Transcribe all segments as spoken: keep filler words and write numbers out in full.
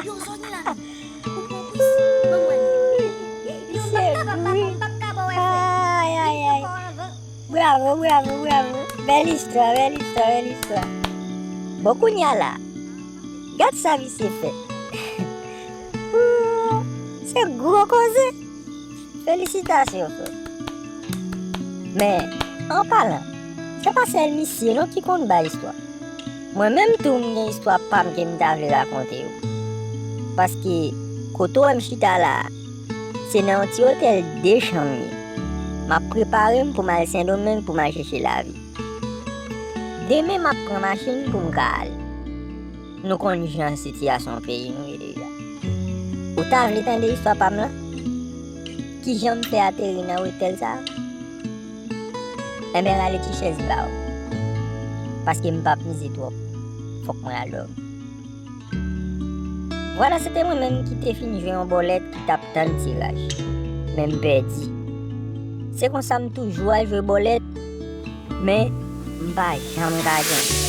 Yo, sa w gen la menm? Ou pran plis? Ban m wè non. Yo, m p ap ka, m p ap ka, m p ap ka ba w efè. Ay, ay, ay. Bravo, bravo, bravo. Bèl istwa, bèl istwa, bèl istwa. Bon, kounye a la, gad sa visye fè. Ooh, se gwo koze. Felisitasyon, frè. Men, an palan, se pa sèl misye non ki konn bay istwa. Mwen menm tou, m gen istwa pa m ke m ta vle rakonte w. Paske, kote w wè m chita la a, se nan yon ti otèl de chanm m ye. M ap prepare m pou m al Sendomeng pou m al chèche lavi. Demen, m ap pran machin pou m ka ale. Nou konn jan sitiyasyon peyi nou ye deja. Ou ta vle tande istwa pa m lan? Kijan m fè ateri nan otèl sa a? Enben, rale ti chèz ba w. Paske m p ap mize twòp. Fòk mwen al dòmi. Vwala, se te mwen menm ki te fin jwe yon bòlèt ki t ap tann tiraj. Men m pèdi. Se konsa m toujou al jwe bòlèt, men m pa janm ka genyen.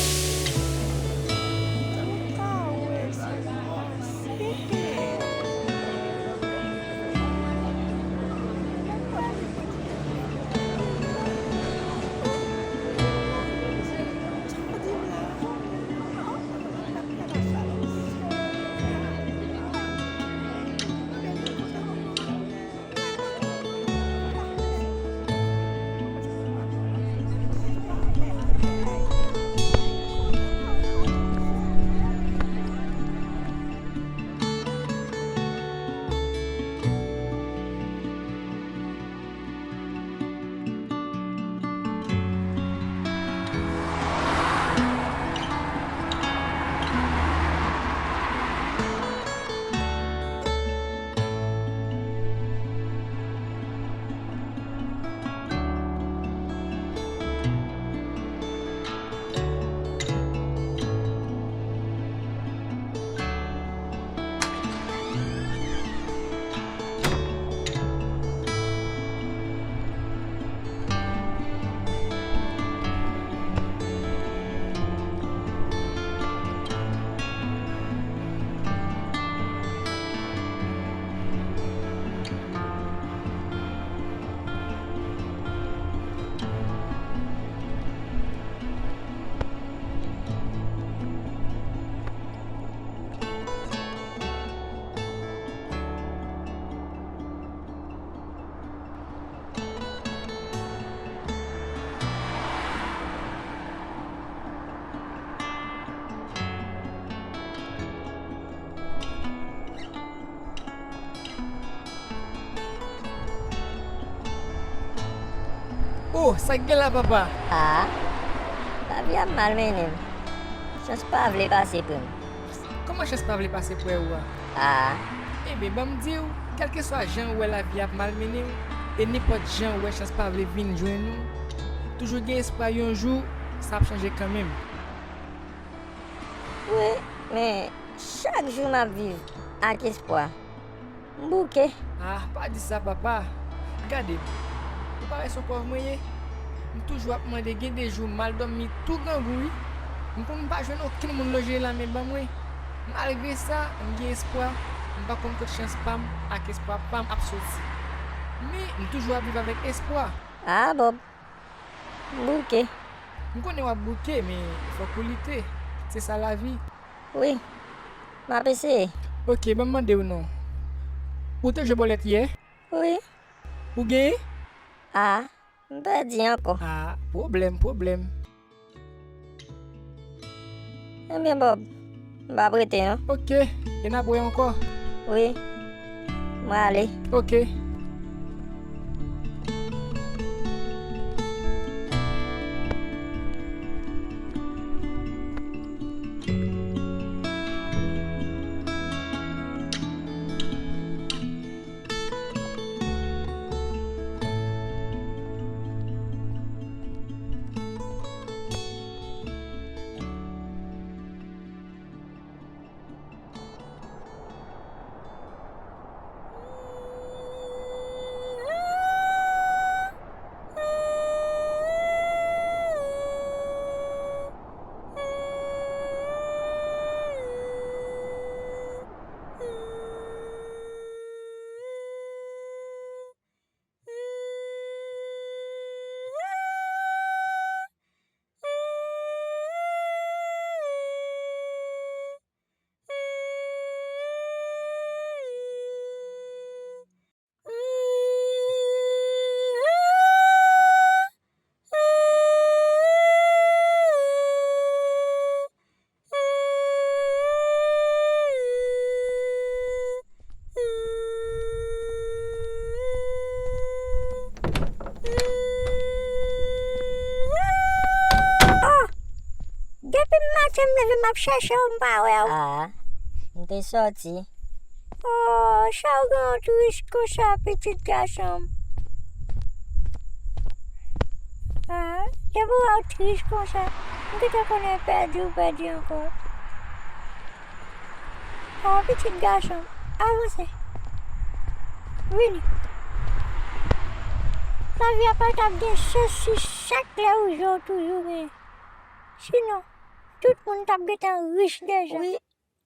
Oh, sa k gen la, papa? Ah, lavi ap malmennen m. Chans pa vle pase pre m. Kòman chans pa vle pase pre ou a? Ah. Ebyen, ban m di w, kèlkeswa jan ou wè lavi ap malmennen w, e nenpòt jan ou wè chans pa vle vin jwenn ou, toujou gen espwa yon jou, sa ap chanje kanmenm. Wi, men chak jou m ap viv ak espwa. M bouke. Ah, pa di sa, papa. Gade m. Ou pa wè se yon pòv mwen ye? M toujou ap mande, gen de jou m al dòmi tou grangou, wi. M konn m pa jwenn okenn moun lonje lanmen ban mwen. Malgre sa, m gen espwa. M pa konn kot chans pa m ak espwa pa m ap soti. Men, m toujou ap viv avèk espwa. Ah, Bob. M bouke. M konnen w ap bouke, men fòk ou lite. Se sa lavi. Wi. M ap eseye. Oke, ban m mande w non. Ou te jwe bòlèt yè? Wi. Ou genyen? Ah, m pèdi ankò. Ah, pwoblèm, pwoblèm. Ebyen, Bob, m p ap rete, non. Oke, e n ap wè ankò. Wi. Mwen ale. Oke. leve m ap chèche w, m pa wè w. Ah, m te sòti. Oh, sa w gen yon tris konsa, pitit gason m? Ah, depi w wè w tris konsa, m gentan konnen pèdi w pèdi ankò. Ah, pitit gason m, avanse. Vini. Lavi a pa t ap gen sans si chak lè ou jwe ou toujou genyen. Sinon, tout moun t ap gentan rich deja. Wi,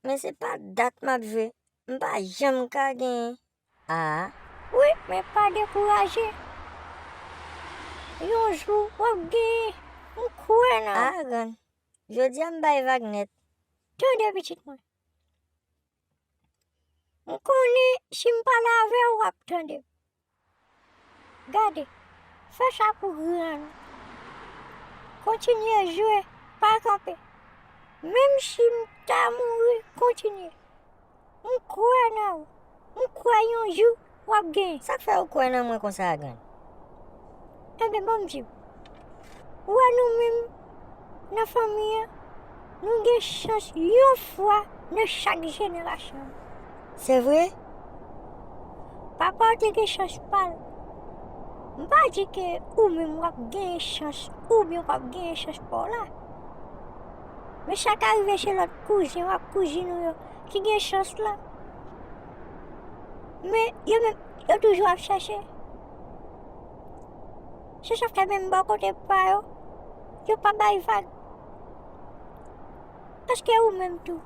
men se pa dat m ap jwe. M pa janm ka genyen. Ah. Wi, men pa dekouraje. Yon jou, w ap genyen. M kwè nan ou. Ah, grann. Jodi a m bay vag nèt. Tande, pitit mwen. M konnen si m pale avè w, w ap tande m. Gade, fè sa pou grann ou. Kontinye jwe, pa kanpe. Menm si m ta mouri, kontinye. M kwè nan ou. M kwè yon jou w ap genyen. Sa k fè ou kwè nan mwen konsa, grann? Enben, ban m di w. Ou wè nou menm, nan fanmi an, nou gen chans yon fwa nan chak jenerasyon. Se vre? Papa w te gen chans pa l. M pa di ke ou menm w ap genyen chans, oubyen w p ap genyen chans pa w la. Men sa ka rive se lòt kouzen w ak kouzin ou yo ki gen chans lan. Men yo menm, yo toujou ap chèche. Se sa k fè menm bò kote pa yo, yo pa bay vag. Èske ou menm tou,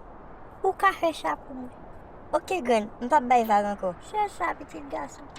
ou ka fè sa pou mwen? Oke, grann, m p ap bay vag ankò. Se sa, pitit gason.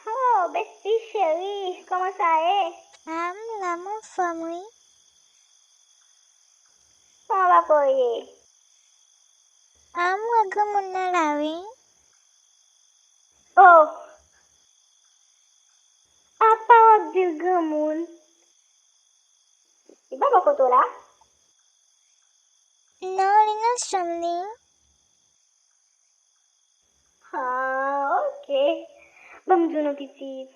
Oh, besti cheri, kòman sa ye? Ah, m la, m anfòm, wi. Kòman papa w ye? Ah, m wè granmoun nan la, wi. Oh! Apa w ap di l granmoun? Li pa bò kote w la? Non, li nan chanm li. Ah, oke. Ban m di w non, pitit.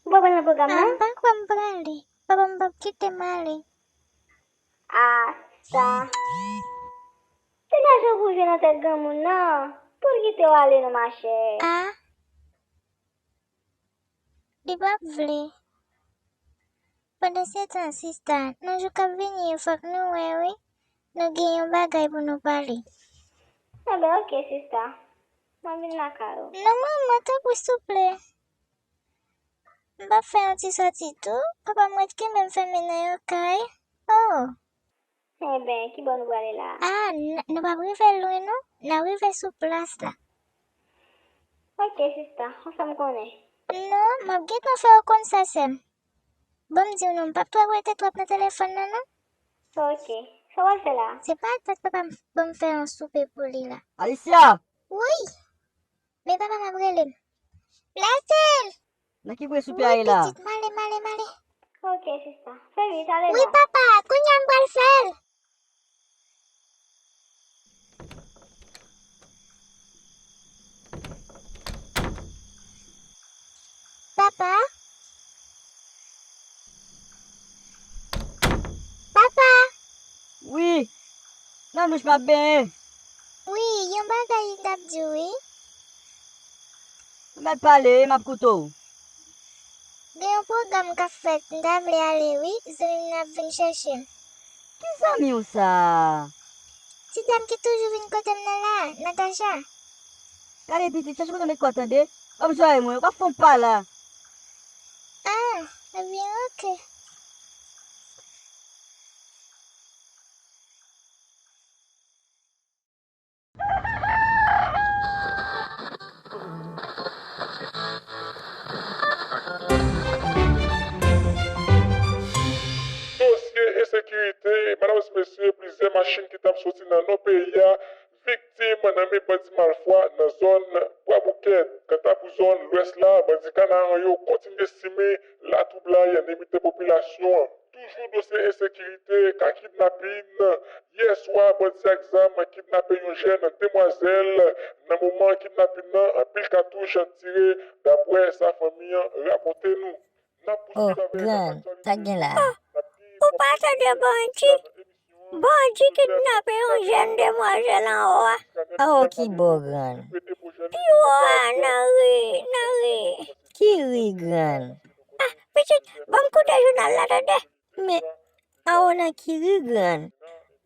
Ou pa pral nan pwogram nan? Ah, m pa kwè m prale. Papa m p ap kite m ale. Ah, sa. Se lajan pou w jwe nan tèt granmoun nan. Pou l kite w ale non, machè. Ah. Li p ap vle. Pandansetan, sista, nan jou k ap vini yo, fòk nou wè, wi. Nou gen yon bagay pou nou pale. Enben, oke, sista. M ap vin lakay ou. Non, manman, tanpri, souple. M p ap fè yon ti sòti tou. Papa m ret kenbe m fèmen nan yon kay. Oh! Enben, ki bò nou prale la a? Ah, n-, nou p ap rive lwen, non. N ap rive sou plas la. Oke, sista. Konsa m konnen. Non, m ap gentan fè w konn sa, sè m. Ban m di w non, m p ap twò rete twòp nan telefòn nan, non. Oke. Sa w al fè la a? Se pa dat papa m ban m fè yon soupe pou li la. Alicia! Wi! Men papa m ap rele m. Blazel! Nan ki kwen soupe a ye la? Wi, pitit, m ale, m ale, m ale. Ok, sista. Fè vit, ale la. Wi, papa, kounye a m pral fè l. Papa? Papa? Wi. Nan douch m ap benyen. Wi, yon bagay m t ap di w, wi. Ou mèt pale, m ap koute w. Gen yon pwogram k ap fèt, m ta vle ale, wi. Zanmi m nan ap vin chèche m. Ki zanmi w sa a? Ti dam ki toujou vin kote m nan la, Natacha. Gade pitit, chèche kote w met kò w tande. W ap jwaye mwen, w ap fè yon pa la. Ah, ebyen, ok. Dosye ensekirite, medam e mesye, plizyè machin ki t ap soti nan nò peyi a viktim nan men bandi malfwa nan zòn Bwaboukèt. Kanta pou zòn lwès la, bandi Kanaran yo kontinye simen latwoublay nan mitan popilasyon an. Toujou dosye ensekirite, ka kidnapin. Yè swa, bandi ak zam kidnape yon jèn demwazèl. Nan moman kidnapin nan, anpil katouch tire, dapre sa fanmi an rapòte nou. N ap pouswiv avèk aktyalite. Sa k gen la? N ap gen pòpòt de bandi. Bandi kidnape yon jèn demwazèl anwo a. Anwo ki bò, grann? Pi wo a, nan ri, nan ri. Ki ri, grann? Ah, pitit, ban m koute jounal la, tande. Men, anwo nan ki ri, grann?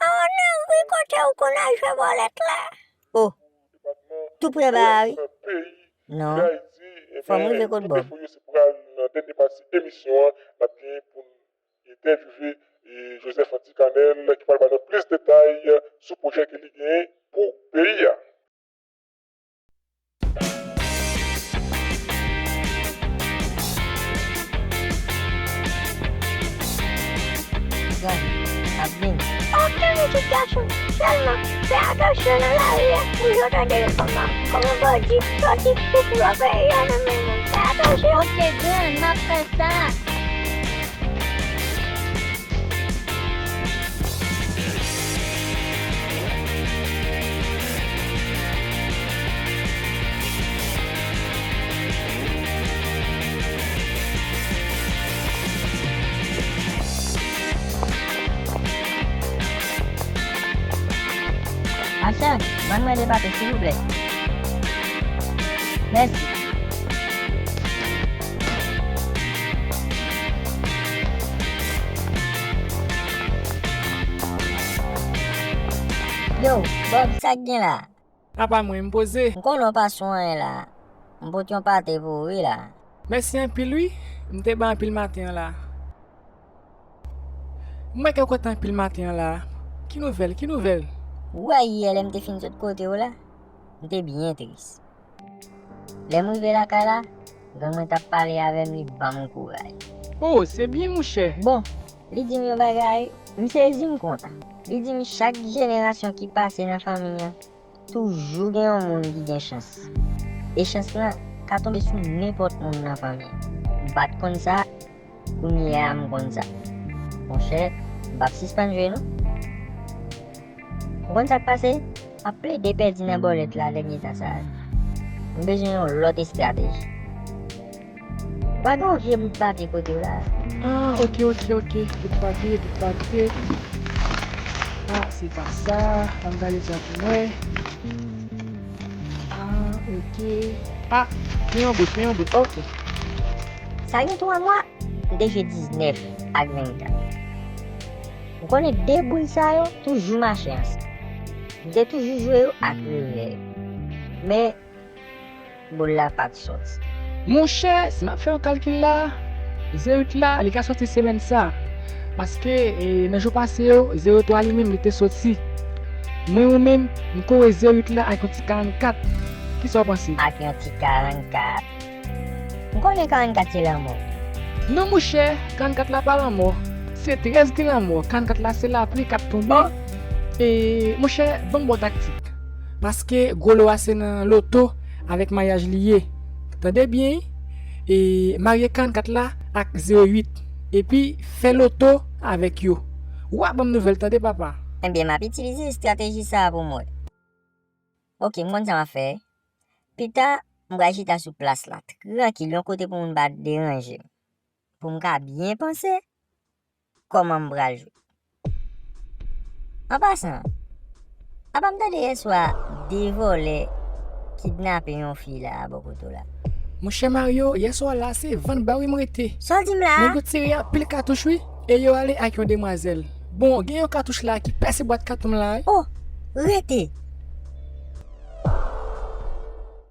Anwo nan ri kote ou konn al jwe bòlèt la. Oh, tou prè ba a, wi. Non. Fò m rive kot Bòb. Pou yo se pral nan dènye pati emisyon an, n ap gen pou n entèvyouve, e, Joseph Antikanèl ki pral ba nou plis detay sou pwojè ke li genyen pou peyi a. Grann, ap vini. Oke, pitit gason, sèlman fè atansyon nan lari a, pou yo tande kòman, kòman bandi sòti pou pran peyi a nan men moun. Fè atansyon. Oke, grann, m ap fè sa. Machann, vann mwen de pate, silvouplè. Mèsi. Yo, Bòb, sa k gen la? Apa mwen, m poze. M konnen w pa sou anyen la. M pote yon pate pou ou wi la. Mèsi anpil wi. M te bay anpil maten an la. M wè ke w kontan anpil maten an la. Ki nouvèl? Ki nouvèl? Ou wè yè lè m te fin sot kote w la? M te byen tris. Lè m rive lakay la, grann mwen t ap pale avè m, li ban m kouraj. Oh, se byen, monchè. Bon, li di m yon bagay, m sezi, m kontan. Li di m chak jenerasyon ki pase nan fanmi an, toujou gen yon moun ki gen chans. E chans lan ka tonbe sou nenpòt moun nan fanmi an. M pa t konn sa, kounye a m konn sa. Monchè, m p ap sispann jwe non. Ou konn sa k pase? M ap plede pèdi nan bòlèt la dènye tan sa yo. M bezwen yon lòt estrateji. Pa gen yon vye bout papye kote w la? Ah, ok, ok, ok. Bout papye, bout papye. Ah, se pa sa. Ann gade sa pou mwen. Ah, ok. Ah, men yon bout, men yon bout. Ok. Sa gen twa mwa, m te jwe diznèf ak vennkat. Ou konnen de boul sa yo toujou mache ansanm. M te toujou jwe yo ak revè yo. Men, boul la pa t sòti. Monchè, si m ap fè yon kalkil la, zewo uit la, li ka sòti semèn sa. Paske, e, nan jou pase yo, zewo twa li menm, li te sòti. Mwen ou menm, m kore zewo uit la ak yon ti karannkat. Kisa w panse? Ak yon ti karannkat. M konnen karannkat se lanmò. Non, monchè, karannkat la pa lanmò. Se trèz ki lanmò. Karannkat la se lapli k ap tonbe. E, monchè, ban m ba w taktik. Paske gwo lo a se nan loto avèk maryaj li ye. Tande byen, wi. E, marye karannkat la ak zewo uit. epi fè loto avèk yo. W a ban m nouvèl, tande, papa. Ebyen, m ap itilize estrateji sa a pou m wè. Oke, m konn sa m ap fè. Pita, m pral chita sou plas la, trankil, yon kote pou moun pa deranje m. Pou m ka byen panse kòman m pral jwe. An pasan, apa m tande yèswa de vòlè kidnape yon fi la bò kote w la? Monchè Mario, yèswa la se vann ba wi m rete. Sa w di m la? Nèg yo tire anpil katouch wi, e yo ale ak yon demwazèl. Bon, gen yon katouch la ki pèse bwat katon m la wi. Oh, rete!